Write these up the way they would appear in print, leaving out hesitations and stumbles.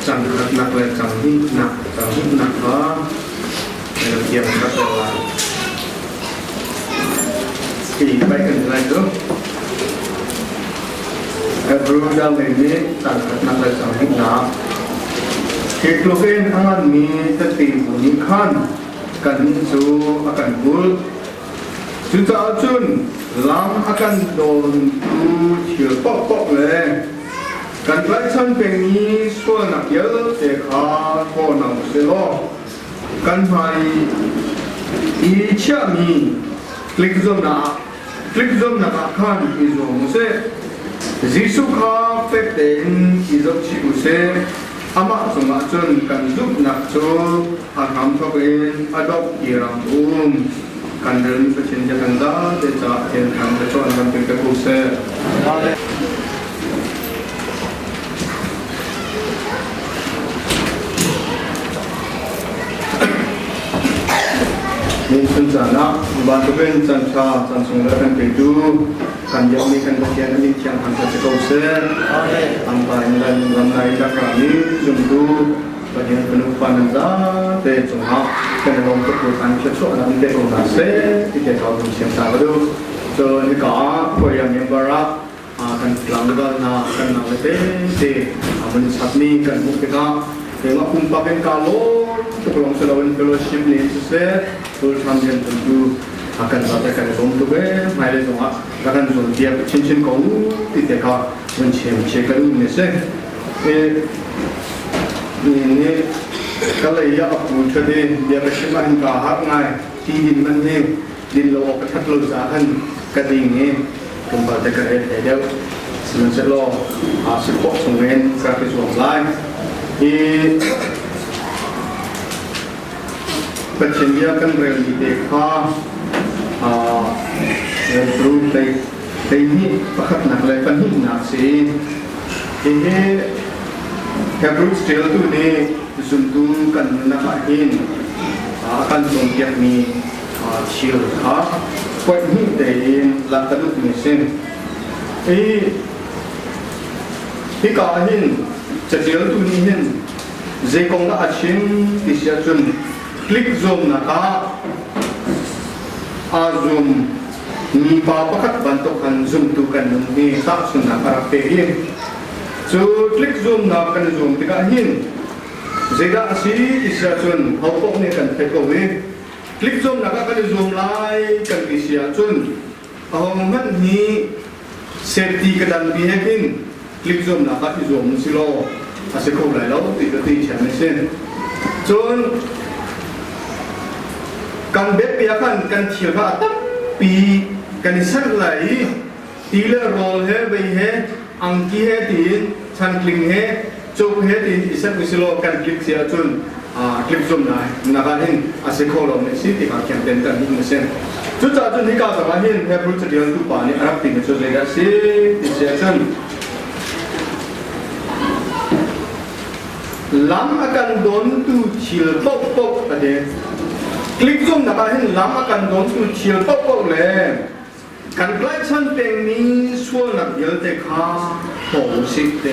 Cang khatnak le cang hnihnak, cang hnihnak kha kan thiam khat ko lai. Hi pai kan lai cu. Hebrew dal nih cang khatnak le cang hnihnak. Hi tluk in a nganmi tete bu nih khan kannih cu a kan kulh. Cucaah cun lam a kan dawntu thil paohpaoh le kan tlaihchan pengmi sualnak vialte kha thaw hna u sih law kan hmai i chiahmi tlikzuamnak ah khan i zuam u sih. Jesuh kha fek tein i zohchih u sih. Amah cungah cun kan zumhnak cu a hramthawk in a dongh tiang um. Kan rin Pathian bia kan zaate caah thian thang le cawn kan pek ko seh. Ni chun caan ah bantukin caan ṭha caan sung le kan petu kan biakmi kan Pathian a min thiang thangṭhat si ko seh. An pa in lam lam lai rak rami zumtu Pathian fanu fa nan zate cungah kan i lawm tuk an thluachuahnak in pe ko hna seh ti te kau dum siam ta ka duh. Cun hika ah Korea member ah kan tlangval hna kan nau le te te mun chapmi kan hmuh tikah keimah pumpak in ka lawm tuk lawng si loin fellowship nih siseh full time rian tu kan zate kan i lawm tuk ee hmailei zongah rak kan cawnpiak chinchin ko ti te kha vun chim che ka duh mi si. Ni ka lei ah a pu ṭhat i bia ka chim ahhin kaa harh ngai. Ti din man hi din lo awk ka ṭhat lo caah khan ka ding i tlawmpal te ka rel hlei deuh. Sihmanhsehlaw aa si khawh chung in ka rak i zuam lai. Hi Pathian bia kan relmi te kha Hebrew hleihnih pakhatnak le pahnihnak si. Hihi Hebrew ṭialtu nih zumtu kan nunnak ah hin a kan cawnpiakmi thil kha poihnih tein lak ka duhmi a si. Hi hika ah hin caṭialtu nih hin zei kong dah a chim ti si ahcun klik zuamnak ah aa zum mipa pakhat bantuk khan zumtu kan nun hi tahchunhnak a rak pe hi. Cu tlik zuamnak kan i zuam tikah hin zeidah a si ti si ahcun ho paoh nih kan theih ko i tlik zuamnak ah kan i zuam lai kan ti si ahcun ahohmanh hi safety ka danpi he hin tlik zuamnak ah i zuam u si law a si kho lai lo ti ka ti thiam a si. Cun kan biapi ah khan kan thil kha a tampi kan i serh lai i ti le rawl he vei he angki he tiin chantling he cuk he tiin i serh u si law kan tlik si ahcun tlik zum lai nak ah hin a si kho lo mi si ti kha thiam ten kan hmuh a si. Cucaah cun hika zong ah hin Hebrew catialtu pa nih a rak timi cu zeidah a si ti si ahcun Lam a kan dawntu thil paohpaoh a ti. Klik zumnak ah hin lam a kan dawntu thil paohpaoh le kan tlaihchan pengmi sualnak vialte kha hlaw u sih ti.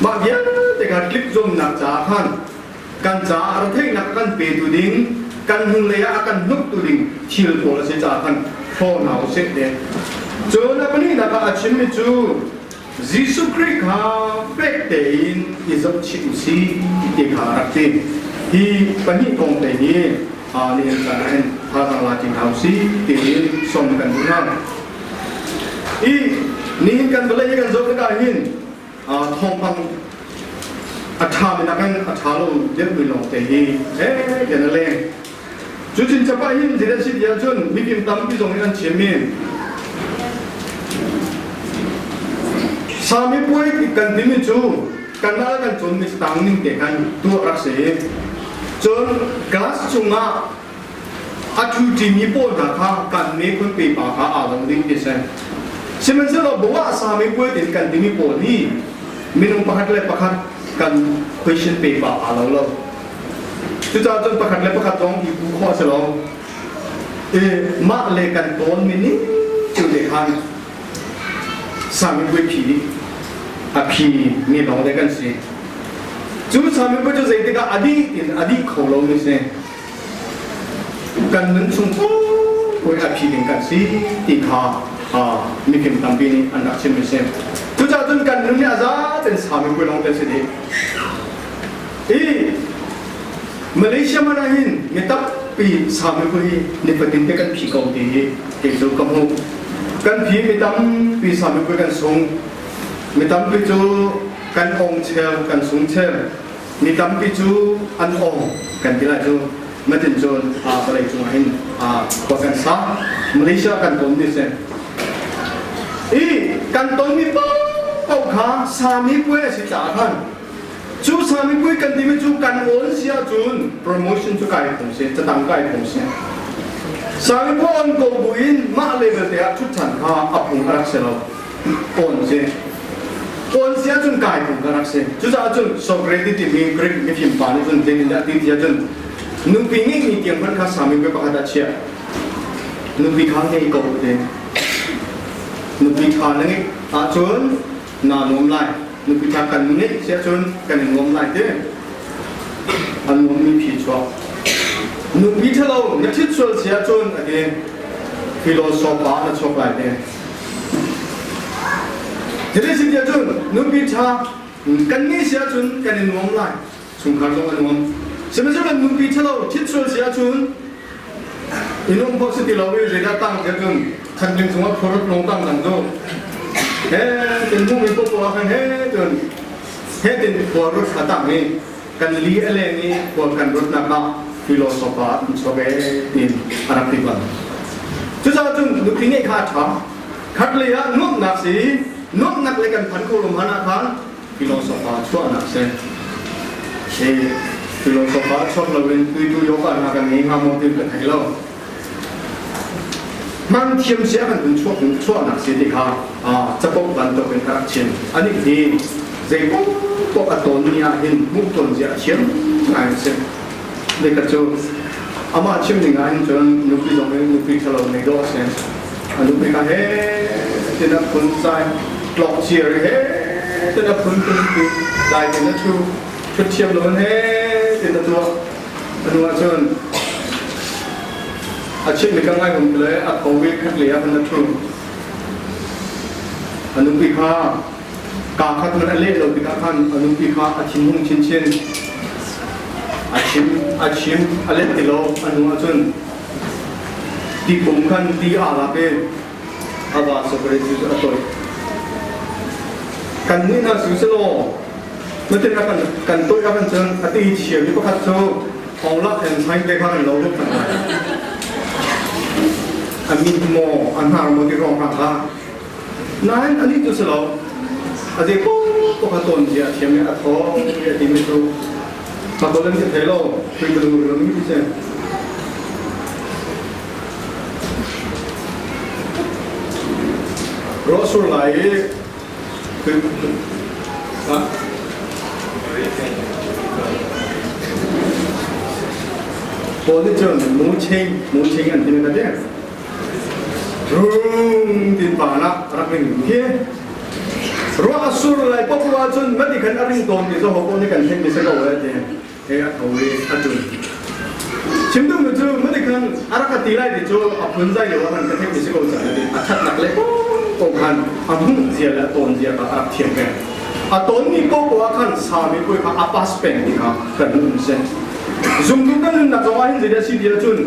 Mah vialte kha klik zumnak caah khan kan caah retheihnak a kan petu ding, kan hnulei ah a kan hnuktu ding thil pawl a si caah khan hlaw hna u sih ti. Cun a pahnihnak ah a chimmi cu Jesuh Khrih kha fek tein i zohchih u sih ti kha a rak ti. Hi pahnih kong te hi nihin caan ah hin thazaang la ṭi hna u sih tiin sawm kan duh hna. I nihin kan vawlei hi kan zoh tikah hin thawngpang a ṭhami nakin a ṭha lo deuhmi lawng te hi he kan a leng. Cucin capah hin zeidah si ti ahcun mifim tampi zong nih an chimmi Sami puai kan timi cu kanmah le kan cawnmi tang ning te khan tuah rak si. Cun class chungah a ṭhuṭimi pawl hna kha kan mekhun pepa kha aa lo ding ti si. Sihmanhsehlaw bo ah sami puai tin kan timi pawl hi minung pakhat le pakhat kan question paper aa lo lo. Cucaah cun pakhat le pakhat zong i bu khawh a si lo. I mah le kan tawnmi ning cu te khan sami phi a phi mi lawng te kan si. Cu samipuai cu zeitikah a dih in a dih kho lomi si. Kan nun chung puai a phi ding kan si ti kha mifim tampi nih an rak chimmi si. Cucaah cun kan nun nih a zaten samipuai lawng te si dih. I Malaysia man ah hin mi tampi samipuai hi nifatin te kan phi ko ti hi kei cu ka hmuh. Kan phi mi tampi samipuai kan sung. Mi tampi cu kan ong chel kan sung chel mi tampi cu an ong kan ti lai cu matin cun vawlei cungah hin khua kan sa Malaysia kan ton ni si i kan ton mi paoh kha sami puai a si caah khan cu sami puai kan timi cu kan awn si ahcun promotion cu kai phung si catang kai phung si sami puai on ko buin mah level te ah ṭhut ṭhan kha a phung a rak si lo awn si awn si ahcun kai phung ka rak si cucaah cun Socrates timi Greek mifim pa nih cun zeitindah ti ti ahcun nupi ngeihmi tiang hmanh kha sami pakhat ah chiah nupi kha ngei ko te nupi ṭha na ngeih ahcun naa nuam lai nupi ṭha kan ngeih si ahcun kan i nuam lai te a nuammi phi chuak nupi ṭhalo na ṭhit sual si ahcun a ti philosopher na chuak lai te Zeitiah cun nupi ṭha kan nih si ahcun kan i nuam lai chungkhar zong a nuam sihmanhsehlaw nupi ṭhalo ṭhitsual si ahcun i nuam khawh si ti lo i zeidah tang tiah cun khatling cungah phorot lung tang dang cu he tin hmumi popoh ah khan he cun he tin khua rut a tang i kan li a leng i khua kan rutnak ah philosopher an chuak e tiin a rak ti bal. Cucaah cun nupi ngeih kha a ṭha. Khat lei ah nuamhnak si, nuamhnak le kan phan kho lo hmanh ah khan philosopher chuahnak si. Hi philosopher chuak loin tuitu yoga hna kan ngei hnga maw ti kan thei lo. Hman thiam sia kan hun chuak chuahnak si ti kha capo bantuk in ka rak chim. Anih hi zei paoh a tawn mi ah hin hmuh tawn zia a thiam ngai a si. Nikhat cu amah chim ning ah hin cun nupi zong hi nupi ṭhalo nei dawh a si. A nupi kha he tin a phun zai tlok ciar i he tin a phun phun tu dai tin a ṭhu ṭhut thiam lo in he tin a tuah. A hnu ah cun a chimmi ka ngai um le a tho i khat lei ah khan a ṭhu. A nupi kha kaa khat man a leh lo tikah khan a nupi kha a thinhung chinchin. A chim a chim a let ti lo a hnu ah cun ti pum khan ti aa lak i a va sokre cu a toih. Kan nih hna su selaw Natin a kan kan toih ahkhan cun a ti chiami pakhat cu thonglak hen sain te kha kan lo tuk cang lai. A mit maw a hnar maw ti rong hna kha. Nain anih cu si lo. A zei paoh kha tawn zia a thiam i a thawng a timi cu Makol an si thei lo, tui balung rum mi si. Ruah sur lai i Paul nih cun muching muching an ti ka dek. Rum tin pa na rak ring hi. Ruah a sur lai papua cun mati khan a ring tawn ti zo ho nih kan theih mi se ko eh ti. He a tho i a ṭun. Chim duhmi cu mati khan a rak a ti lai ti cu a phun zai lio ah khan ka theih mi si ko caah a ṭhatnak le ko khan a hmuh zia le a tawn zia kha a rak thiam peng. A tawnmi paohpaoh ah khan sami puai kha a pass peng ti kha kan hmuh si. Zumtu kan nunnak zong ah hin zeidah si ti ahcun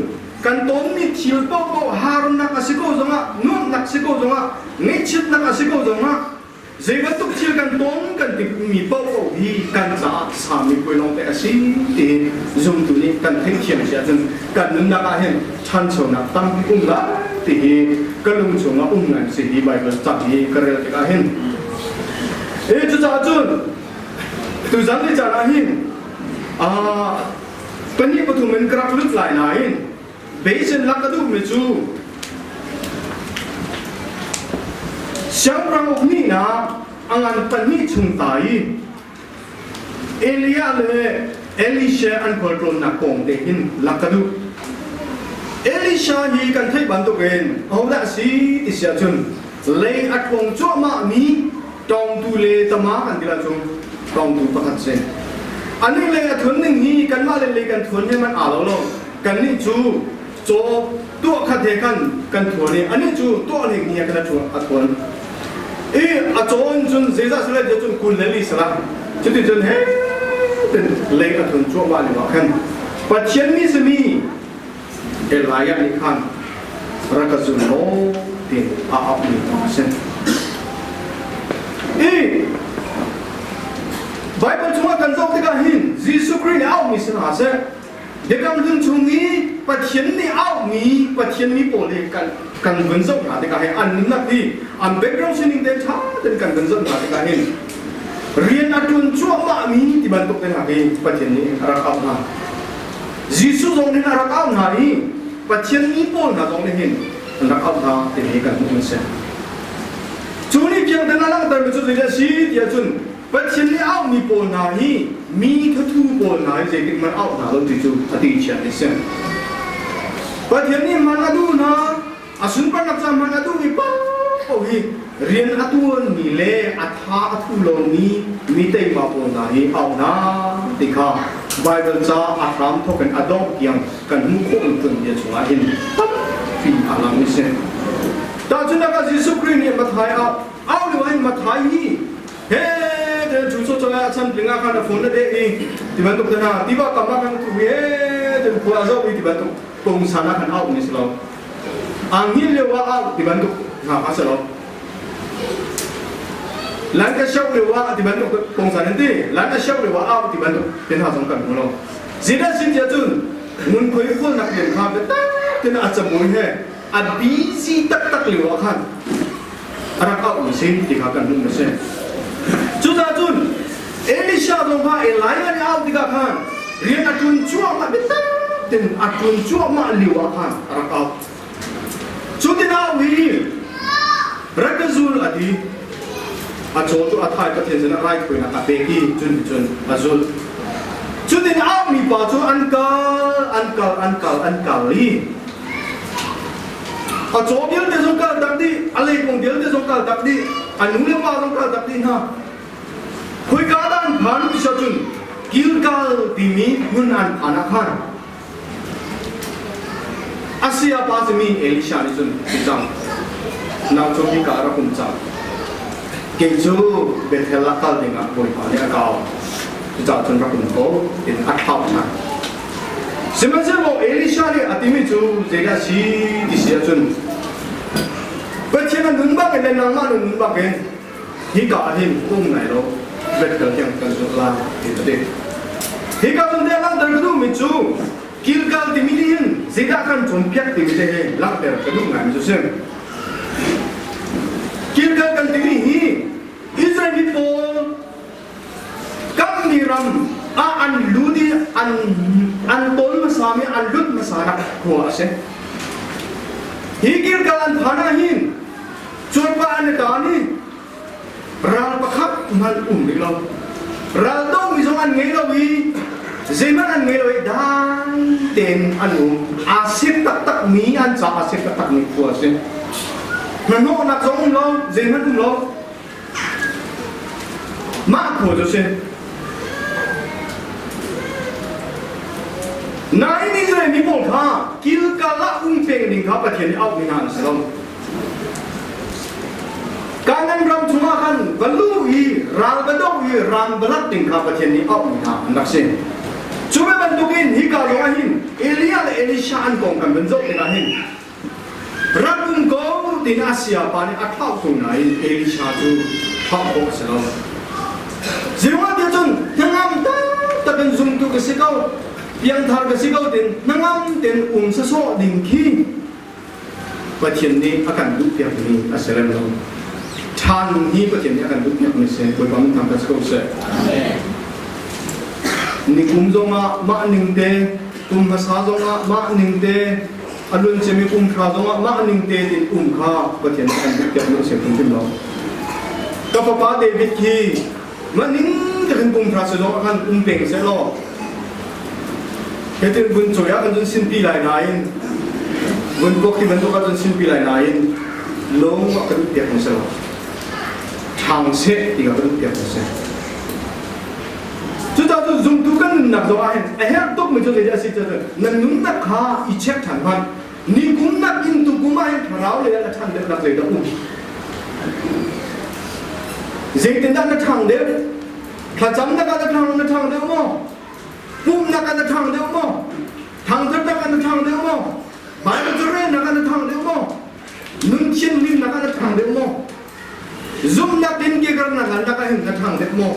kan tawnmi thil paohpaoh harnak a si ko zongah nuamhnak si ko zongah ngaihchiatnak a si ko zongah Zei bantuk thil kan ton kan timi paohpaoh hi kan caah sami puai lawngte a si tiin zumtu nih kan theihthiam si ahcun kan nunnak ah hin ṭhanchonak tampi um lai ti hi ka lung chungah um ngai si hi Bible cang hi ka rel tikah hin. E cucaah cun tuzan ni caan ah hin pahnih pathum in ka rak lut lai nain Beisin lak ka duhmi cu siangpahrang uk nihnak a ngan pahnih chung ta i Elijah le Elisha an khualtlawnnak kong te hin lak ka duh. Elisha hi kan theih bantukin ahodah a si ti si ahcun lei a tlawng cuahmahmi tawngtu le tama kan ti ahcun tawngtu pakhat si. Anih lei a thun ning hi kanmah le lei kan thuan he man aa lo lo. Kannih cu caw tuah khat he khan kan thuan i anih cu tuah hlei ni he khan a thuan. I a caw in cun zeizah sila ti cun kun le li sala. Cuti cun he tin lei a thun cuahmah lio ah khan Pathian mi simi Elijah nih khan rak ka zul law ti a auhmi a si. I Bible chungah kan zoh tikah hin Jesuh Khrih nih auhmi si hna seh Biakam hlun chung i Pathian nih auhmi Pathian mi pawl hi kan kan vun zoh hna tikah hin an nunnak hi an background sining te ṭha tein kan vun zoh hna tikah hin rian a ṭuan cuahmahmi ti bantuk te hna hi Pathian nih a rak auh hna. Jesuh zong nih a rak auh hna i Pathian mi pawl hna zong nih hin an rak auh hna timi kan hmuh an si. Cu nih fiangten a langhtermi cu zeidah a si tiah cun Pathian nih auhmi pawl hna hi mi thathu pawl hna hi zeitik hmanh auh hna lo ti cu a ti chiah ni si. Pathian nih hman a duh hna, a sunparnak ca hman a duh i paoh hi rian a tuanmi le a tha a thu lomi mi teima pawl hna hi auh hna ti kha Baibal ca a hram thawk in a dongh tiang kan hmuh khawh in tuanbia chungah hin tampi a lang i si. Tahchunhnak ah Jesuh Khrih nih Matthai ah au lio in Matthai hi he te chu so choi a chan tling ah khan a phone a deh i ti bantuk te hna tiva kam ah khan thu he te khua a zoh i ti bantuk pungsan ah khan au ni si lo. Angin lio ah au ti bantuk hna kha si lo. Lan ka show lio ah ti bantuk pungsan an ti. Lan ka show lio ah au ti bantuk te hna zong kan hmu lo. Zidah sin tia cun ngunkhuai khualnak lian kha biatak tin a cabuai he a busy taktak lio ah khan a rak auh mi si ti kha kan hmuh mi si. Cucaah cun Elisha zong kha Elijah nih auh tikah khan rian a ṭuan cuahmah biatak tin a ṭuan cuahmah lio ah khan a rak auh. Cu tin au hi rak ka zul a ti. A caw cu a thai Pathian sinah raithawinak a pek i cun cun a zulh. Cutin aumi pa cu an kal an kal an kal an kal i a caw vialte zong kal tak dih a leikung vialte zong kal tak dih a nu le pa zong kal tak dih hna khoika dah an phan ti cun Gilgal timi hmun an phan ah khan a sayapa simi Elisha nih cun ti cang nang cu hika rak um cang kei cu Bethel ah kal dingah Bawipa nih a kau cucaah cun rak um ko tin a thlauh ṭhan Sihmanhsehlaw Elisha nih a timi cu zeidah a si ti si ahcun Pathian a nun bak in le nangmah na nun bak in hika ah hin um lai lo Bethel tiang kan zulh lai ti a ti. Hika cun te langhter ka duhmi cu Gilgal timi nih hin zeidah kan cawnpiak timi te hi langhter ka duh ngaimi cu si. Gilgal kan timi hi Israel mi pawl Kammi ram ah an lut i an an tawl hmasa mi an lut hmasa nak khua a si. Hi Gilgal an phan ah hin cuarpa an i taan i ral pakhat hmanh um rih lo. Ral do mi zong an ngei lo i zeihmanh an ngei lo i dai tein an um. Aa sik taktak mi an ca aa sik taktak mi khua a si. Hnahnawhnak zong um lo, zeihmanh um lo. Mah khua cu si. Nain Israel mi pawl kha Gilgal ah um peng ding kha Pathian nih auhmi hna an si lo. Kanaan ram chungah khan va luh i ral va doh i ram va lak ding kha Pathian nih auhmi hna an rak si. Cu ve bantukin hika zong ah hin Elijah le Elisha an kong kan van zoh tikah hin Rak um ko tiin a sayapa nih a thlauh ko nain Elisha cu thlauh khawh a si lo. Zeruah tiah cun hnangam taktak in zumtu ka si ko, piangthar ka si ko tiin hnangam tein um sasawh ding khi Pathian nih a kan duhpiakmi a si lem lo. Ṭhan hi Pathian nih a kan duhpiakmi a si. Bawipa min thangṭhat si ko seh. Nikum zongah mah ning te, kum hmasa zongah mah ning te, a luan ciami kum hra zongah mah ning tein um kha Pathian nih kan duhpiak mi a si hrimhrim lo. Ka fapa David khi mah ning tein kum hra si zongah khan um peng seh law hitin vun cawi ah kan cun sinpi lai nain vun puak ti bantuk ah cun sinpi lai nain lung ah ka duhpiak mi si lo. Ṭhang seh ti ka duhpiak mi si. Cucaah cun zumtu kan nunnak zong ah hin a herh tukmi cu zeidah a si cun na nunnak kha i check ṭhan hmanh. Nikum nak in tukum ah hin thlarau lei ah na ṭhan deuhnak zeidah um? Zeitindah na ṭhang deuh? Thlacamnak ah na ṭhang na ṭhang deuh maw? Pumhnak ah na ṭhang deuh maw? Thangṭhatnak ah na ṭhang deuh maw? Baibal carelnak ah na ṭhang deuh maw? Nun thianhlimnak ah na ṭhang deuh maw? Zumhnak in kekarnak ah nak ah hin na ṭhang deuh maw?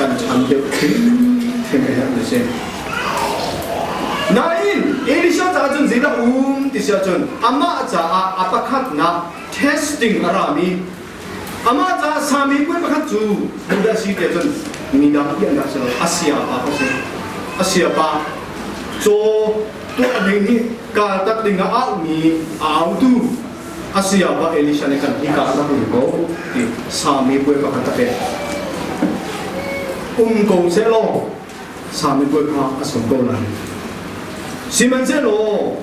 Kan ṭhan deuh hrimhrim a herh na si. Nain Elisha caah cun zeidah um ti si ahcun amah caah a pakhatnak testing a rami amah caah sami puai pakhat cu zeidah si tiah cun midang ti an rak si lo a siapa a si. A siapa caw tuah ding hi kal tak ding ah aumi a autu a siapa Elisha nih kan hika rak um ko ti sami puai pakhat a pek. Um ko sehlaw sami puai kha a sung ko lai. Sihmanhsehlaw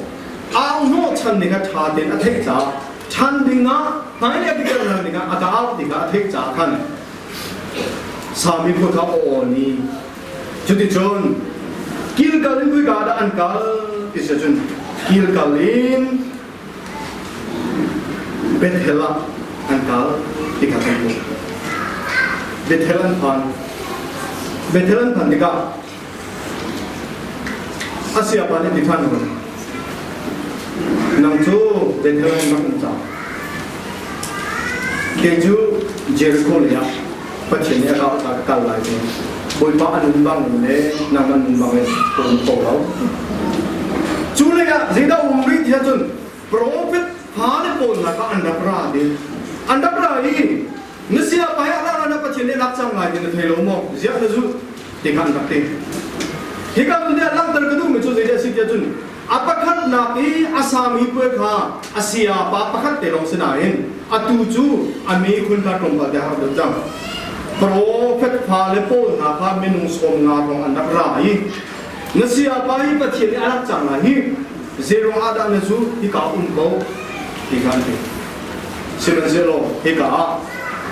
au hnawhchan ning a ṭha tein a theih caah ṭhan ding ah hmailei a biaknak ding ah a ka au tikah a theih caah khan sami puai kha a awn i Cuticun Gilgal in kuika dah an kal ti si cun Gilgal in Bethel ah an kal ti kha kan hmuh. Bethel an phan. Bethel an phan tikah a siapa nih ti ṭhan hun. Nang cu Bethel an rak um cang. Kei cu Jericho lei ah Pathian nih a ka ka kal lai ti. Bawipa a nun bang in le nangmah nun bang in ka um kho lo. Cu lei ah zeidah um rih ti ahcun profet fale pawl hna kha an rak ra ti. An rak ra i na sia pa hi a na Pathian nih lak cang lai ti na thei lo maw? Ziah na zulh ti kha an rak ti. Hika nun nih langhter ka duhmi cu zeidah a si ti ahcun A pakhatnak i a sami puai kha a sayapa pakhat te lawng si nain atu cu a mi khun kha tlawmpal te har deuh cang. Profet fale pawl hna kha minung 50 hrawng an rak ra i na sayapa hi Pathian nih a rak cang lai hi zeiruang ah dah na zu hika um ko ti kha an ti. Sihmanhsehlaw hika ah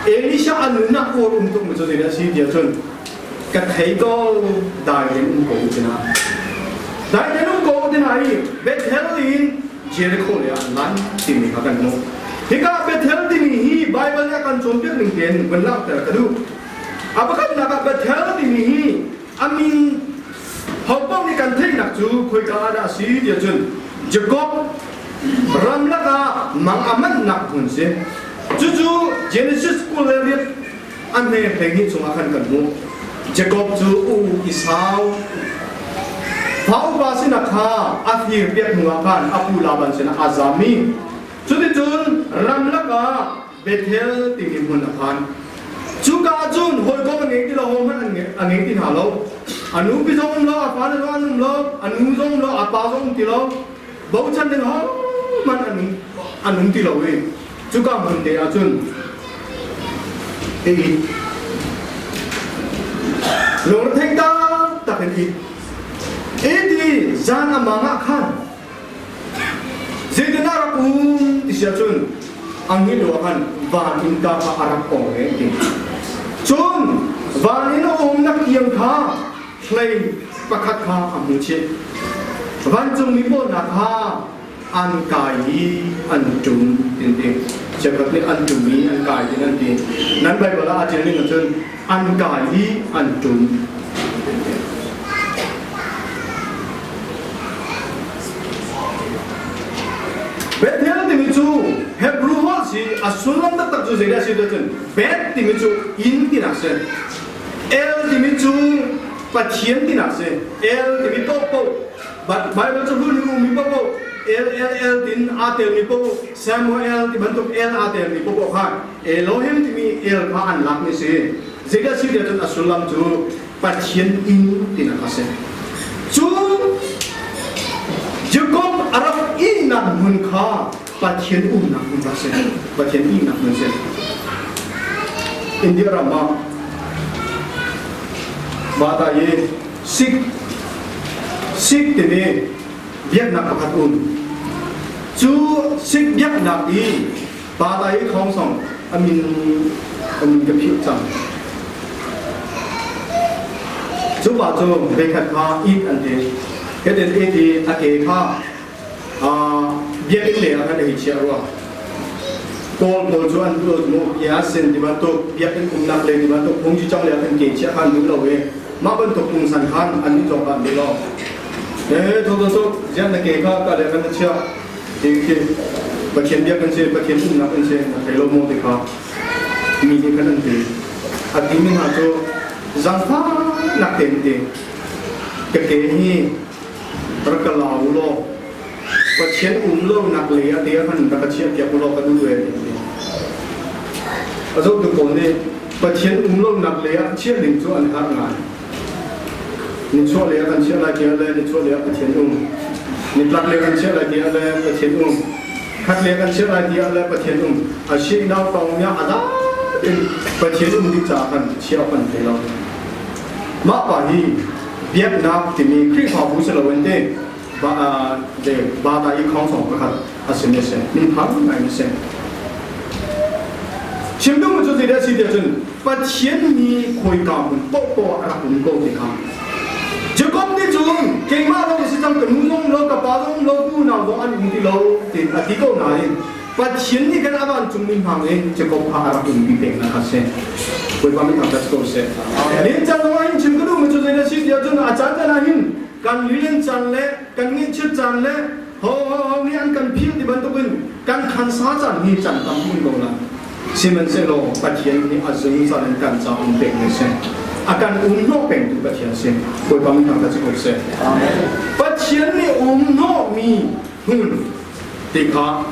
Elisha a nunnak uar um tukmi cu zeidah a si ti ahcun ka thei ko dai in um ko tina dai in um ko tina i Bethel in Jericho le an lan timi kha kan hmuh hika Bethel timi hi Bible nih a kan cawnpiak ning tein vun langhter ka duh a pakhatnak ah Bethel timi hi a min hopaoh nih kan theihnak cu khoika ah dah a si tiah cun Jacob ramlak ah mang a manhnak hmun si cucu Genesis 28 a hme 12 chungah khan kan hmuh. Jakob cu u Esau fa upa sinah kha a fir piak hnuah khan a pu Laban sinah a zam i cuticun ramlak ah Bethel timi hmun a phan. Cuka ah cun hawikom a ngei ti lo, hohmanh a ngei ti hna lo. A nupi zong um lo, a fale zong an um lo, a nu zong um lo, a pa zong um ti lo. Bochan ding hohmanh an um ti lo i Cuka hmun te ah cun i it. Lungretheih taktak in it. Iti zan a mang ah khan zeitin a rak um ti si ahcun ang hi lio ah khan van innka kha a rak ong ve ti. Cun van in a umnak kiang kha hlei pakhat kha a hmu chih. Vancungmi pawl hna kha an kai i an ṭum tin ti cheukhat nih an ṭum i an kai tin an ti nan Bible ah a ṭial ning ahcun an kai i an ṭum. Bethel timi cu Hebrew holh si a sullam taktak cu zeidah si cun Beth timi cu inn tinak si El timi cu Pathian tinak si El timi paohpaoh Bible cu hlun in ummi paohpaoh L L L tin aa telmi paoh Samuel ti bantuk L aa telmi paohpaoh kha Elohim timi El kha an lakmi si. Zeidah si tiah cun a sullam cu Pathian inn tinak a si. Cu Jacob a rak ihnak hmun kha Pathian umnak hmun rak si. Pathian ihnak hmun si. India ram ah Bata i Sikh Sikh timi biaknak pakhat um. Cu Sikh biaknak i pa ta i khawng song a min a min ka philh cang. Cu pa cu veikhat kha it an ti. Hitin it i a ke kha biakinn lei ah khan a hei chiah rua. Kawl pawl cu an duh lo mu bia sin ti bantuk biakinn umnak lei ti bantuk phungci cang lei ah khan ke chiah kha an duh lo i mah bantuk pungsan khan an nih zong kha an duh lo. Eh tho tho tho zian na ke kha ka le kan na chiah ti khi Pathian biakinn si Pathian umnak in si na thei lo maw ti kha mi nih khan an ti. A timi hna cu zangfahnak tein ti ka ke hi rak ka la u law Pathian um lonak lei ah te ah khan rak ka chiah piak u law ka duh ve ti ti. A zohtu pawl nih Pathian um lonak lei ah chiah ding cu an har ngai. Nichuah lei ah kan chiah lai tiah le nichuah lei ah Pathian um. Nitlak lei kan chiah lai tiah le Pathian um. Khat lei kan chiah lai tiah le Pathian um. A si nau tong nya a in Pathian um ding caah khan chiah kan thei lo. Mah pa hi biaknak timi Khrihfabu si loin te ba de ba da i khong song pakhat a si mi si min phang ngai mi si. Chim ding cu zei si tiah cun Pathian mi khawika hmun poah a rak um ko ti kha Jacob nih cun keimah lawng si cang ka nu zong lo ka pa zong lo tu nau zong an um ti lo ti a ti ko nain Pathian nih kan a vancungmi hmang in Jacob kha a rak umpi peng nak a si. Bawipa min thangṭhat ko seh. Nin caan zong ah hin chim ka duhmi cu zei na si tiah cun a caan caan ah hin kan rian caan le kan ngeihchiat caan le ho ho ho nih an kan philh ti bantukin kan khansa caan hi caan tam um ko la. Sihmanhsehlaw Pathian nih a zungzal in kan ca um peng ni seh. A kan um hnawh pengtu Pathian si. Bawipa min thangṭhat si ko seh. Pathian nih um hnawhmi hmun ti kha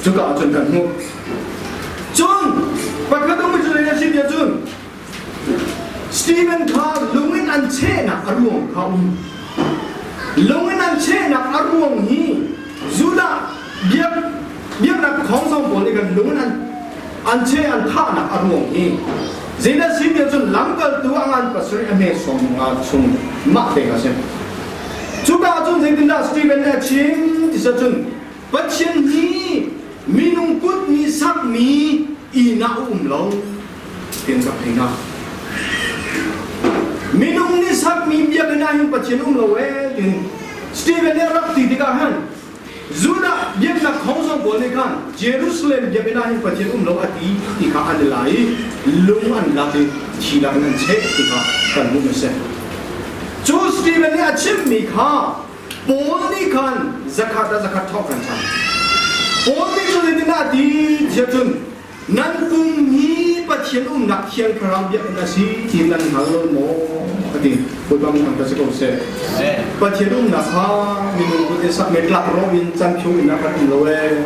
cuka ah cun kan hmuh. Cun pakhat um cu zei a si tiah cun Stephen kha lung in an chehnak a ruang kha um. Lung in an chehnak a ruang hi Judah biak biaknak khawngzong pawl nih kan lung in an an cheh an thahnak a ruang hi zeidah si tiah cun lamkaltu a ngan pasarih a hme sawm nga chung mah te kha si. Cuka ah cun zeitindah Stephen nih a chim ti cun Pathian hi minung kut nih sakmi inn ah a um lo tiin rak ti hna. Minung nih sakmi biakinn ah hin Pathian um lo ee tiin Stephen nih a rak ti tikah hin Judah biaknak khawngzong pawl nih khan Jerusalem biakinn ah hin Pathian um lo a ti ti kha an i la i lung an lak i thi lak in an cheh ti kha kan hmuh a si. Cu Stephen nih a chimmi kha Paul nih khan zakhat ah zakhat thawk kan cang. Paul nih cun zeitindah a ti tiah cun nan pum hi Pathian umnak Thiang Thlarau biakinn a si ti nan hngal lo maw a ti. Bawipa min thangṭhat si ko seh. Pathian umnak kha minung kut in sakmi tlakrawh in canphio in a kan um lo ee.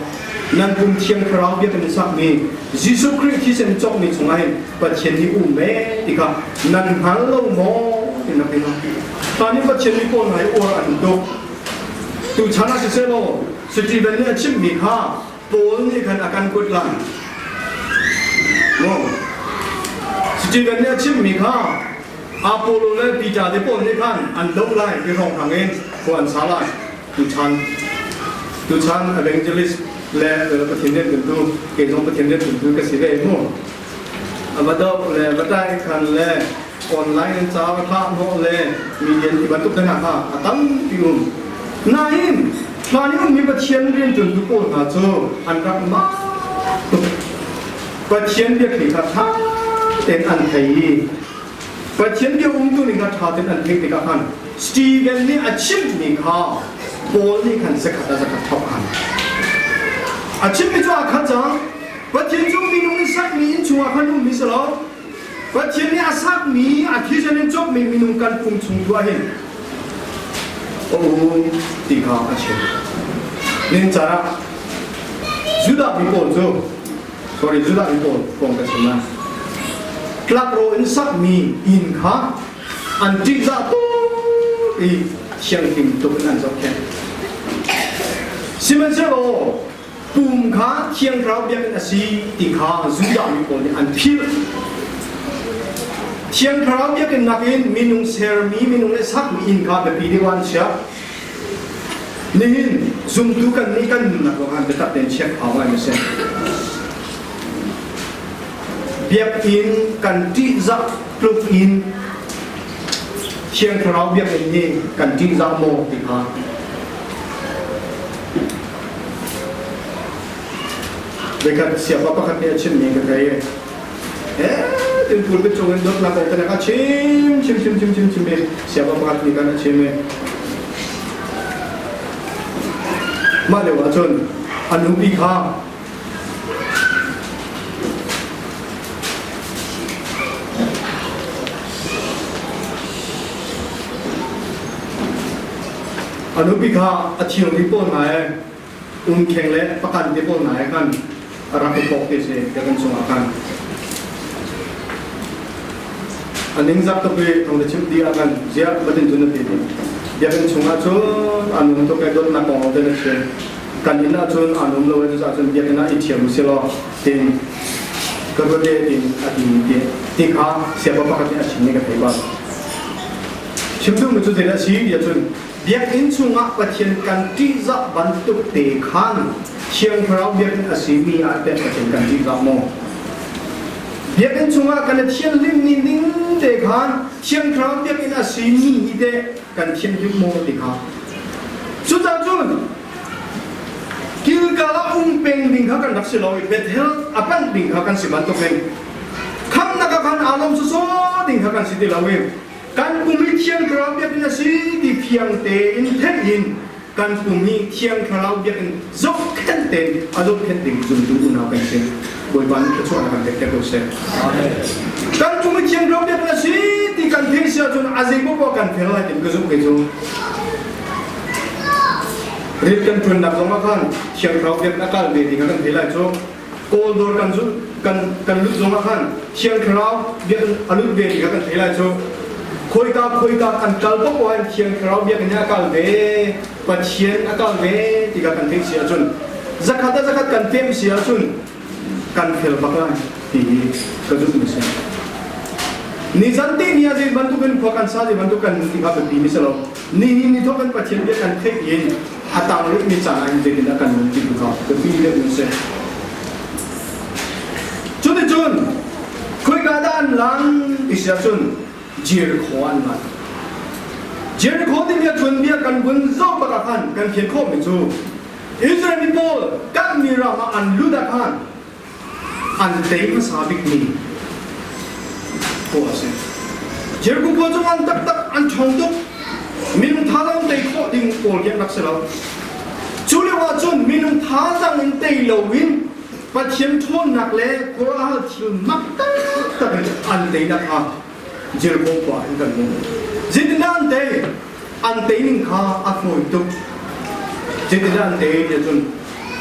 Nan pum Thiang Thlarau biakinn in sakmi Jesuh Khrih thisen cawkmi chungah hin Pathian nih um ee ti kha nan hngal lo maw ti na ti Hlan i Pathian mi pawl hna i uar an tuk. Tuchan ah siseh law Stephen nih a chimmi kha Paul nih khan a kan kut lai. Maw? Stephen nih a chimmi kha Apollo le Peter te pawl nih khan an doh lai ti hrawnghrang in khua an sa lai. Tuchan tuchan evangelist le Pathian rianṭuantu kei zong Pathian rianṭuantu ka si ve mu. A va doh le va tlai khan le online in ca va thlah hnawh le media ti bantuk te hna kha a tampi um. Nain hlan i ummi Pathian rianṭuantu pawl hna cu an rak mak tuk. Pathian biakmi kha ṭha tein an thei i Pathian bia umtu ning kha ṭha tein an theih tikah khan Stephen nih a chimhmi kha Paul nih khan zakhat ah zakhat thawk khan a chimmi cu aa khat cang. Pathian cu minung nih sakmi inn chungah khan ummi si lo. Pathian nih a sakmi a thisen in cawkmi minung kan pum chung tu ah hin a um ti kha a chim. Nin caah Judah mi pawl cu sorry Judah mi pawl kong ka chim lai. Tlakrawh in sakmi inn kha an ṭihzah tuk i thianghlim tuk in an zohkhenh. Sihmanhsehlaw pum kha Thiang Thlarau biakinn a si ti kha Judah mi pawl nih an philh. Thiang Thlarau biakinn nakin minung sermi minung le sakmi inn kha biapi deuh ah an chiah. Nihin zumtu kan nih kan nunnak ruangah biatak tein check hau ngai a si. Biakinn kan ṭihzah tluk in. Thiang Thlarau biakinn hi kan ṭihzah maw ti kha. Voikhat siapa pakhat nih a chimmi ka thei. Eh, tin pulpit cung in dawtnak kong te a chim chim chim chim chim chim i siapa pakhat nih kan a chim i mah lio ahcun a nupi kha A nupi kha a thiangmi pawl hna he umkheng le pakan te pawl hna he khan a rak i pok ti si biakinn chungah khan. A ningzak tuk i thong na chimh dih ah khan ziah batin cun na ti dih. Biakinn chungah cun a nung tuk i dawtnak kong te na chim. Kan inn ahcun aa nuam lo i cucaah cun biakinn ah i ṭhiam u sih law tiin ka ruat e tiin a ti ti ti kha siapa pakhat nih a chimmi ka thei bal. Chim duhmi cu zeidah a si ti ahcun biakinn chungah Pathian kan ṭihzah bantuk te khan Thiang Thlarau biakinn a simi ah teh Pathian kan ṭihzah maw? Biakinn chungah kan i thianhlim ni ning te khan Thiang Thlarau biakinn a simi hi teh kan thianhlim maw ti kha Cucaah cun Gilgal ah um peng ding kha kan rak si lo i Bethel a panh ding kha kan si bantukin khamnak ah khan aa lawm sawsawh ding kha kan si ti lo i kan pum hi Thiang Thlarau biakinn a si ti fiang tein theih in kan pum hi Thiang Thlarau biakinn zohkhenh tein a zohkhenh ding zumtu unau kan si. Bawipa nih thluachuahnak kan pek te ko seh. Kan pum hi Thiang Thlarau biakinn a si ti kan theih si ahcun a zei poah kan fel lai ti ka zumh kei cu. Rian kan ṭuannak zong ah khan Thiang Thlarau biakinn a kal ve ti kha kan thei lai cu. Kawl dawr kan zulh kan kan lut zong ah khan Thiang Thlarau biakinn a lut ve ti kha kan thei lai cu. Khoika khoika kan kal paoh ah Thiang Thlarau biakinn a kal ve, Pathian a kal ve ti kha kan theih si ahcun zakhat a zakhat kan pem si ahcun kan fel bak lai ti hi ka zumh mi si. Nizan te ni ah zei bantuk in khua kan sa zei bantuk kan ti kha biapi mi si lo. Nihin ni thawk in Pathian bia kan theih in a tang rih mi caan ah hin zeitindah kan nun ti tu kha biapi deuh mi si. Cuticun khoika dah an lan ti si ahcun Jericho an lan. Jericho timi a tuanbia kan vun zoh bak ah khan kan fian khawh mi cu Israel mi pawl kan mi ram ah an lut ah khan an tei hmasa bikmi khua a si. Jericho khua cu an taktak an ṭhawng tuk. Minung thazaang tei khawh ding pawl khi an rak si lo. Cu lio ah cun minung thazaang in tei loin Pathian ṭhawnnak le khuaruahhar thil mak taktak in an teinak kha Jericho khua in kan hmuh. Zeitindah an tei? An tei ning kha a fawi tuk. Zeitindah an tei ti ahcun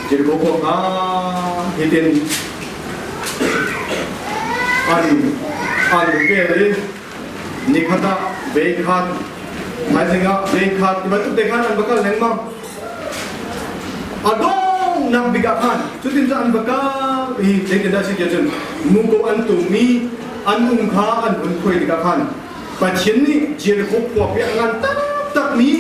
Jericho khua kha hitin an an vel i nikhat ah veikhat thaizing ah veikhat ti bantuk te khan an va kal lengmang. A donghnak bik ah khan cutin cu an va kal i zeitindah a si ti ahcun muko an tummi an um kha an hun khuai tikah khan Pathian nih Jericho khua pi a ngan taktakmi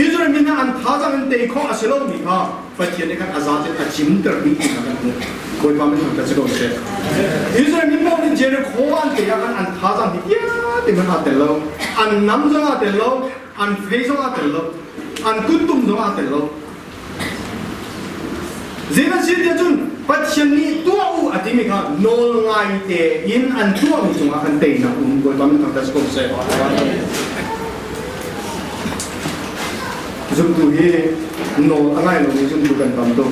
Israel mi hna an thazaang in tei khawh a si lomi kha Pathian nih khan a zaten a cimter dih ti kha kan hmuh. Bawipa min thangṭhat si ko seh. Israel mi paoh nih Jericho an tei ah khan an thazaang hi vialte hmanh aa tel lo. An nam zong aa tel lo, an fei zong aa tel lo, an kuttum zong aa tel lo. Zeidah si tiah cun Pathian nih tuah u a timi kha nawl ngai tein an tuahmi cungah khan teinak um Bawipa min thangṭhat si ko seh. Zumtu hi nawl a ngai lomi zumtu kan tam tuk.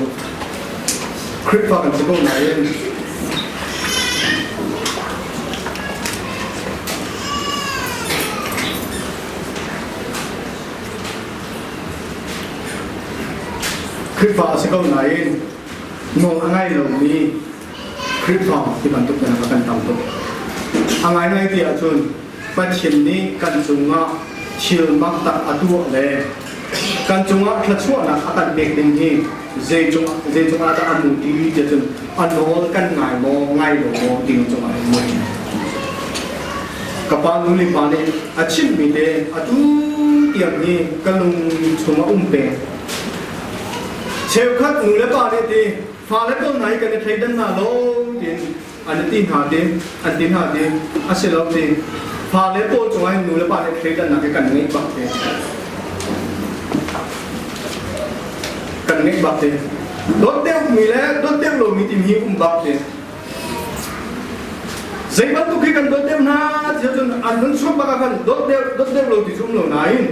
Khrihfa kan si ko nain Khrihfa a si ko nain nawl a ngai lomi Khrihfa ti bantuk hna kan tam tuk. A ngaingai ti ahcun Pathian nih kan cungah thil mak tak a tuah le kan cungah thluachuahnak a kan pek ding hi zei cungah dah a mu ti ti cun a nawl kan ngai maw ngai lo maw ti cungah hin mu. Ka pa nu le pa nih a chimhmi te atu tiang hi ka lung chung a um peng. Cheukhat nu le pa nih ti fale pawl hna hi kan i thleidan hna lo tiin an ti hna ti an ti hna ti a si lo ti. Fale pawl cungah hin nu le pa nih thleidannak hi kan ngeih bak te. Kan ngeih bak te. Dawt deuh mi le dawt deuh lomi timi hi um bak te. Zei bantuk hi kan dawt deuh hna ti ahcun an hun chuak bak ah khan dawt deuh dawt deuh lo ti cu um lo nain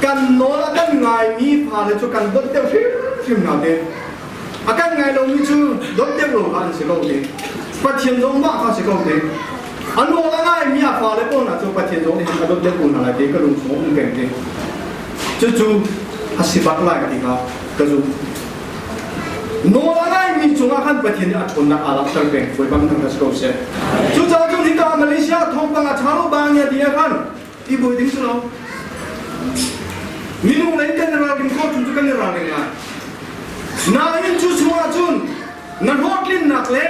kan nawl a kan ngaimi fale cu kan dawt deuh hrimhrim hna te. A kan ngai lomi cu dawt deuh lo kha an si ko te. Pathian zong mah kha si ko te. A nawl a ngaimi a fale pawl hna cu Pathian zong nih a dawt deuh ko hna lai ti ka lung chung um peng te. Cucu a si bak lai ti kha ka zumh. Nawl a ngaimi cungah khan Pathian nih a ṭhawnnak aa langhter peng. Bawipa min thangṭhat si ko seh. Cucaah cun hika Malaysia thawngpang a ṭha lo bang ya ti ah khan i buai ding si lo. Minung lei kan i ralring khawh chung cu kan i ralring lai. Nain cu chungah cun na hlawhtlinnak le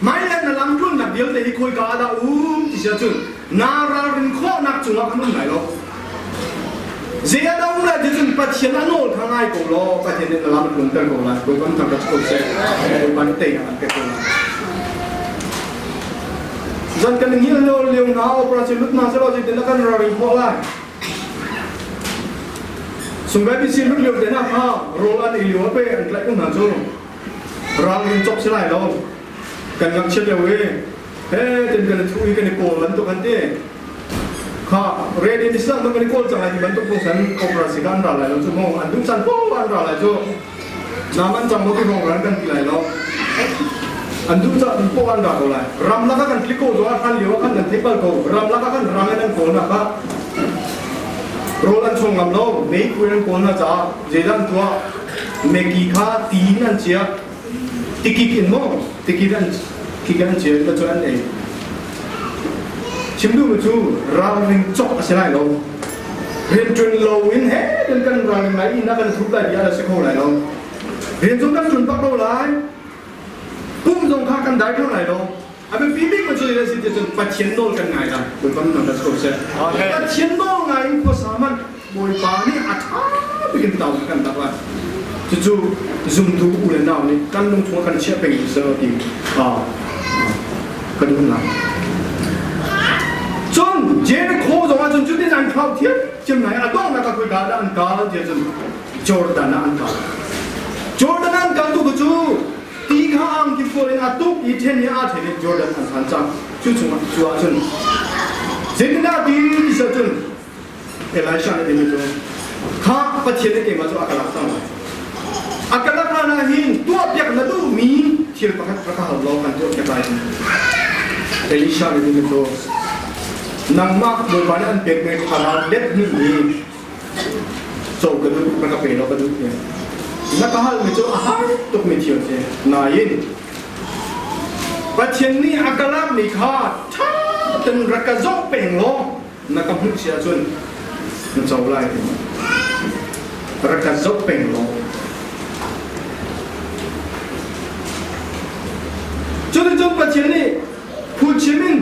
hmailei na lamtlunnak vialte hi khawika ah dah um ti si ahcun naa ralrin khawhnak cungah kan um lai lo. Zei ah dah um lai ti cun Pathian a nawl kha ngai ko law Pathian nih na lam a tlunter ko lai. Bawipa nih thangṭhat ko seh. Bawipa nih teinak an pek ko lai. Zan kan ngil lio lio hna operation lut hna selaw zeitin dah kan ralring khawh lai? Sungai bisi lut lio te na kha rawl an ei lio a pe an tlaih ko hna cu. Ralrin cawk si lai lo. Kan ngakchiat lio i he tin kan i thu i kan i kawl bantuk an ti. Kha ready ni sang kan i kawl cang lai ti bantuk kong san operation kan ra lai lo cu mu an duh chan po an ra lai cu. Nam an cang lo ti rong ran kan ti lai lo. An duh ca po an ra ko lai. Ram lak ah kan tlik ko zo a hran lio ah khan kan theih bal ko. Ram lak ah khan rang in an kawl na kha. Rawl an chuang ngam lo. Mei khuai an kawl na caah zeidah an tuah? Maggi kha ti in an chiah. Tikik in maw? Tikik an kik an chia in cun an ei. Chim duhmi cu ralring cawk a si lai lo. Rianṭuan lo in he kan kan ralring lai inn ah kan thup lai bia a si kho lai lo. Rian zong kan ṭuan bak lo lai. Pum zong kha kan dai kho lai lo. A biapi bik cu a si ti cun Pathian nawl kan ngai lai. Bawipa min thangṭhat ko seh. Pathian nawl ngai in khuasa hmanh Bawipa nih a ṭha bik in tau kan tak lai. Cucu zumtu u le nau nih kan lungchung ah kan chiah peng seh ti ka duh lai. Cun Jericho zong ah cun cutin an thlauh thiamthiam hna i a donghnak ah khoika dah an kal tiah cun Jordan ah an kal. Jordan an kal tu cu ti kha angki fual in a tuk i ṭhen i aa ṭhen i Jordan an phan cang. Cu chungah cu ah cun zeitindah ti ti cun Elisha nih timi cu kha Pathian nih keimah cu a ka lak cang lai. A ka lak hlan ah hin tuahpiak na duhmi thil pakhat rak ka hal law kan tuahpiak lai. Elisha nih timi cu nangmah Bawipa nih an pekmi thlarau let hnih hi co ka duh na ka pe law ka duh tiah. Na ka halmi cu a har tukmi thil si. Nain Pathian nih a ka lakmi kha ṭha tein rak ka zoh peng law na ka hmuh si ahcun na co lai ti rak ka zoh peng law cuticun Pathian nih phulchim in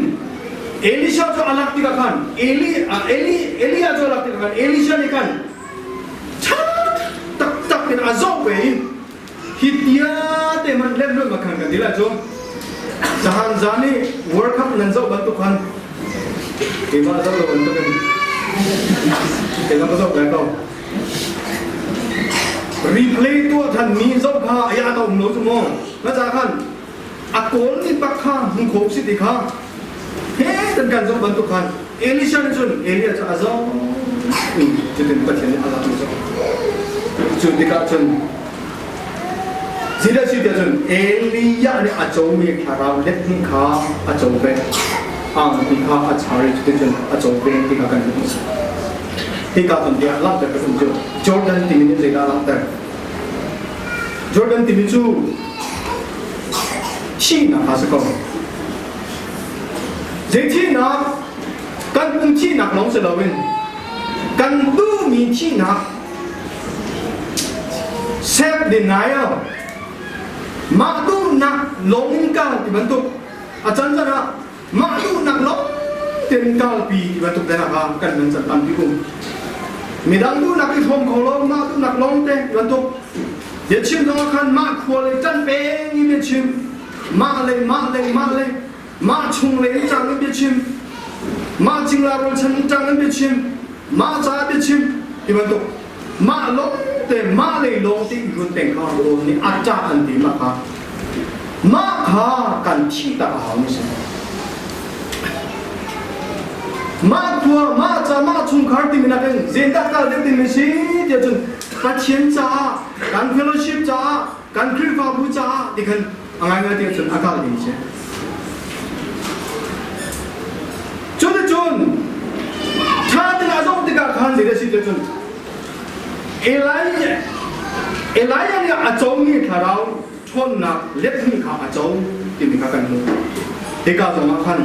Elisha cu a lak tikah khan Eli Eli Elijah cu a lak tikah khan Elisha nih khan ṭha taktak in a zoh ve i hi tia te man lem lem khan kan ti lai cu zahan zan i World Cup nan zoh bantuk khan keimah zoh lo bantuk in keimah ka zoh ve ko replay tuah than mi zoh kha ya ta um lo cu mu na ca khan a kawl ni bak kha hmu kho si ti kha he kan kan zoh bantuk khan Elisha nih cun Elijah cu a zoh cutin Pathian nih a lak mi zoh cu tikah cun zeidah si tiah cun Elijah nih a comi thlarau let hnih kha a co ve angpi kha a char i cuticun a co ve ti kha kan hmuh hika cun tiah langhter ka um cu Jordan timi nih zeidah langhter Jordan timi cu thihnak kha si ko. Zei thihnak? Kan pum thihnak lawng si loin kan duhmi thihnak self denial mah duhnak lawng in kal ti bantuk a can can ah mah duhnak lawng tein kalpi ti bantuk te ah kan nun can tampi um midang duhnak i hrawm kho lo mah duhnak lawng te ti bantuk biachim zong ah khan mah khua lei ṭan peng i biachim mah lei mah lei mah lei mah chung lei in cang i biachim. Mah cingla rualchan ṭang in biachim, mah ca biachim ti bantuk mah lawng te mah lei lawng te i ruat peng kha rawl nih a ṭah an ti mah kha mah kha kan thih tak a hau mi si. Mah khua, mah ca, mah chungkhar timi nakin zeidah kal deuh timi si tiah cun Pathian caah, kan fellowship caah, kan Khrihfabu caah ti khan a ngaingai tiah cun a kal ding si. Cuticun ṭha tein a zoh tikah khan zei a si tiah cun Elijah Elijah nih a comi thlarau ṭhawnnak let hnih kha a co timi kha kan hmuh. Hika zongah khan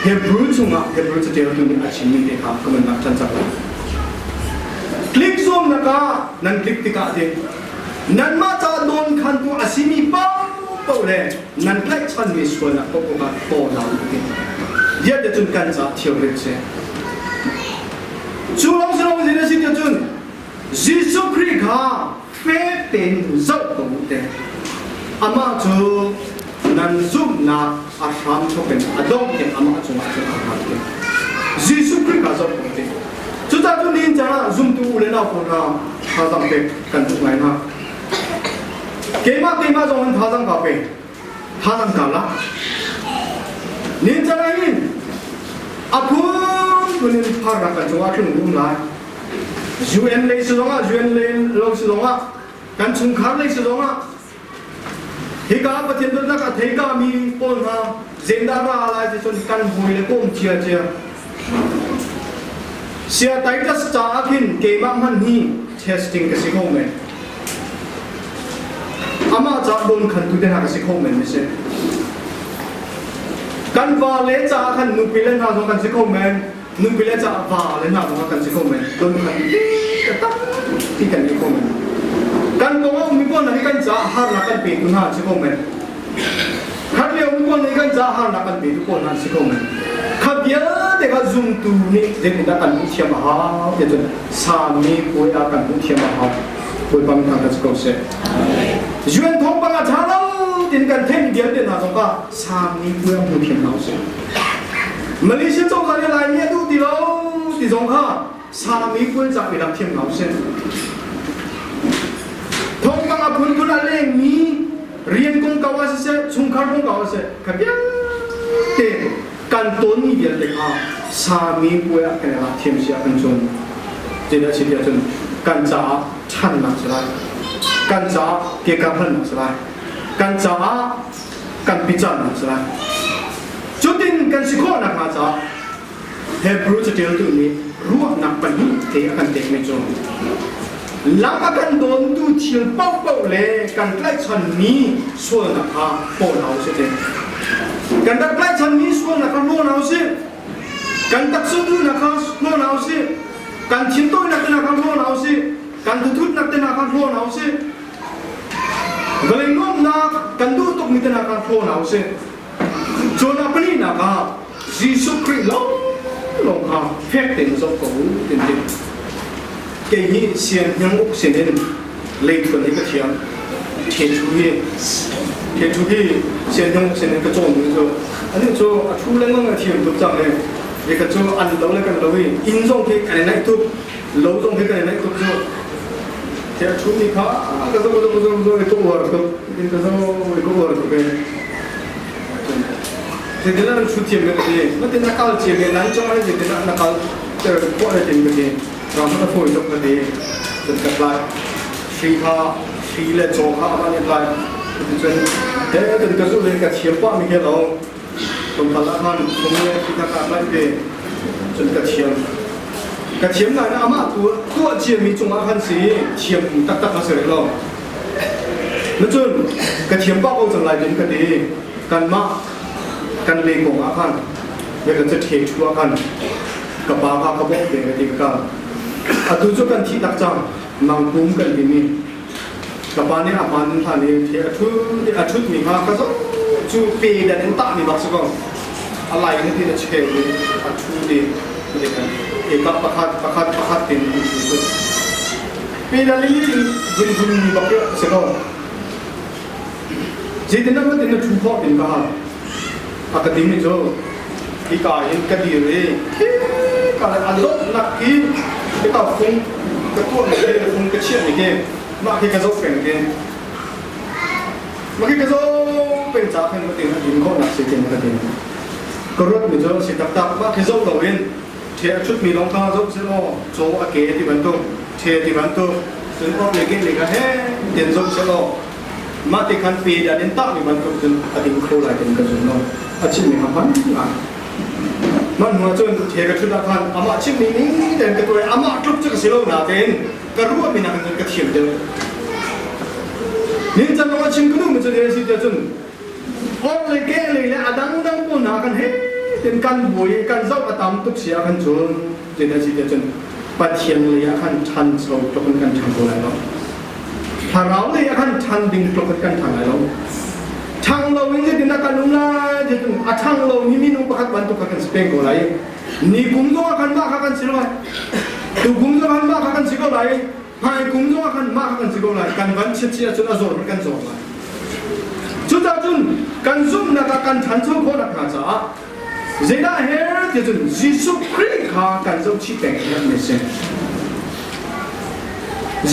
Hebrew chungah Hebrew caṭialtu nih a chimmi te kha ka van rak ṭhan cang lai. Click zuamnak ah nan click tikah tin nanmah ca dawn khantu a simi paohpaoh le nan tlaihchanmi sualnak paohpaoh kha tawl hna u ti. Vialte cun kan ca thilrit si. Cu lawng si lo in a si cun Jesuh Khrih kha fek tein zoh ko u te. Amah cu nan zumhnak a hram thawk in a dongh tiang amah cungah cun a hngat te. Jesuh Khrih kha zoh ko te. Cucaah cun nihin caan ah zumtu u le nau pawl hna thazaang pek kan duh ngai hna. Keimah keimah zong in thazaang ka pe. Thazaang ka la. Nihin caan ah hin a phunphun in pharnak kan cungah tlung um lai. UN lei si zongah UN lei lo si zongah kan chungkhar lei si zongah hika Pathian dawtnak a thei ka mi pawl hna zeidah ra lai ti cun kan hawi le kom cia cia sia Titus caah khin keimah hmanh hi testing ka si kho men amah ca don khan tu te hna ka si kho men mi si kan va le caah khan nupi le hna zong kan si kho men nupi le caah va le hna zong kan si kho men don khan ka tampi kan ni kho men kan kong a ummi pawl hi kan caah harnak kan petu hna si kho men khat lio mi pawl nih kan caah harnak kan petu pawl hna si kho men kha vialte kha zumtu nih zeitindah kan hmuh thiam a hau ti cun sami puai ah kan hmuh thiam a hau Bawipa min thangthat si ko seh UN thawngpang a ṭha lo tin kan theih vialte hna zong kha sami puai ah hmu thiam hna usih Malaysia cozah nih Laimi a duh ti lo ti zong kha sami puai cak i rak thiam hna usih thawngpang a phunphun a lengmi rian kongkau ah siseh chungkhar kongkau ah siseh kha vialte kan tawnmi vialte kha sami puai ah kan i lak thiam si ah kan cun zeidah si tiah cun kan caah ṭhannak si lai kan caah kekahrannak si lai kan caah kan picannak si lai cutin kan si khawh nakhnga caah Hebrew caṭialtu nih ruahnak pahnih te a kan pekmi cu lam a kan dawntu thil paohpaoh le kan tlaihchanmi sualnak kha hlaw hna usih ti. Kan rak tlaihchanmi sualnak kha hlaw hna usih. Kan taksa duhnak kha hlaw hna usih. Kan thintawinak te hna kha hlaw hna usih. Kan thuthutnak te hna kha hlaw hna usih. Vawlei nuamhnak kan duh tukmi te hna kha hlaw hna usih. Cun a pahnihnak ah Jesuh Khrih lawnglawng kha fek tein zoh ko u tin ti. Kei hi sianghnang uk sinin leithuan hi ka thiam. Ṭhethu hi ṭhethu hi sianghnang uk sinin ka cawnmi cu ani cu a thu lengmang a thiam tuk cang i ka cu an lo le kan lo i inn zong khi kan i naih tuk lo zong khi kan i naih tuk cu the a thu mi kha ka zo zo zo zo i ka uar tuk in ka zo i ka uar tuk i zeitin nan thu thiam ka ti matin na kal thiam i nan chong ai zeitin na kal ter ko le tin ka ti ram na foi tuk ka ti cun ka tlai hri kha hri le chaw kha ama ni tlai cun he cun ka zu le ka thiam pa mi ke lo tlawmpal ah khan phung le khi ka tlai ve cun ka thiam ka thiam nain amah tu tuah ciami cungah khan si thiam taktak a si rih lo na cun ka thiam pah ko cang lai din ka ti kanmah kan le kong ah khan ya kan ca ṭhe ṭhu ah khan ka pa kha ka bawmh te ka ti ka kal atu cu kan thih tak cang mangpum kan timi Ka pa nih a hmaan in hlan i thi a ṭhut i a ṭhutmi kha ka zoh cu pe dan in tahmi bak si ko. A lai in tin a cheu i a ṭhu i eka pakhat pakhat pakhat tin an ṭhu cu. Pe dan in vun vunmi bak a si ko. Zeitin na tin na ṭhu khawh tin ka hal. A ka timi cu Hika hin ka dir i khika le a dawtnak khi hika fung ka tuah mi khi fung ka chiah mi khi mah khi ka zoh peng khi mah khi ka zoh peng ca khin ma tin a din khawh nak si tin ka tin ka ruat mi cu si taktak mah khi zoh lo in the a thut mi lawng kha zoh se law caw a ke ti bantuk the ti bantuk cun or le ke le ka he ten zoh se law mah ti khan pe dan in tah mi bantuk cun a ding kho lai tin ka zum lo a chim mi kha hman ngai man hnu ah cun the ka thut ah khan amah chim mi ning ten ka tuai amah tluk cu ka si lo na tein ka ruah mi nak in ka thiam deuh nin chan a chim ka duh mi cu si te cun or le ke le le a dang dang pawl hna kan he ten kan buai kan zoh a tam tuk sia khan cun te si te cun Pathian lei ah khan ṭhancho tluk in kan ṭhang ko lai lo. Thlarau lei ah khan ṭhan ding tluk in kan ṭhang lai lo. Ṭhang lo in zeitin kan um lai zeitin a ṭhang lo mi minung pakhat bantuk kha kan si peng ko lai. Ni kum zong ah khan mah kha kan si lai. Tu kum zong khan mah kha kan si ko lai. Hmai kum zong ah khan mah kha kan si ko lai. Kan van chiat si ahcun a zawr kan zawr lai. Cucaah cun kan zumhnak ah kan ṭhancho khawh nakhnga caah Zeidah her ti cun Jesuh Khrih kha kan zohchih peng mi a si.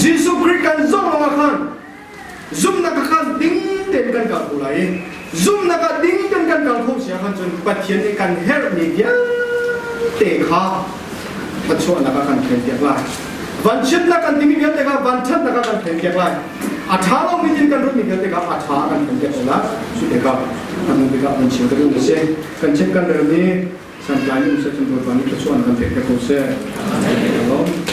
Jesuh Khrih kan zoh lawngah khan zumhnak khan ding tein kan kal kho lai i zumhnak ah ding tein kan kal kho si ahkhan cun Pathian nih kan herhmi vialte kha thluachuahnak ah kan thlenpiak lai. Vanchiatnak kan timi vialte kha vanṭhatnak ah kan thlenpiak lai. A ṭha lomi in kan ruahmi vialte kha a ṭha kan thlenpiak ko lai. Cu tikah kan tikah kan chim ka duh a si. Kan chim kan relmi santlai in seh cun Bawipa nih thluachuah kan pek ko seh. Amen.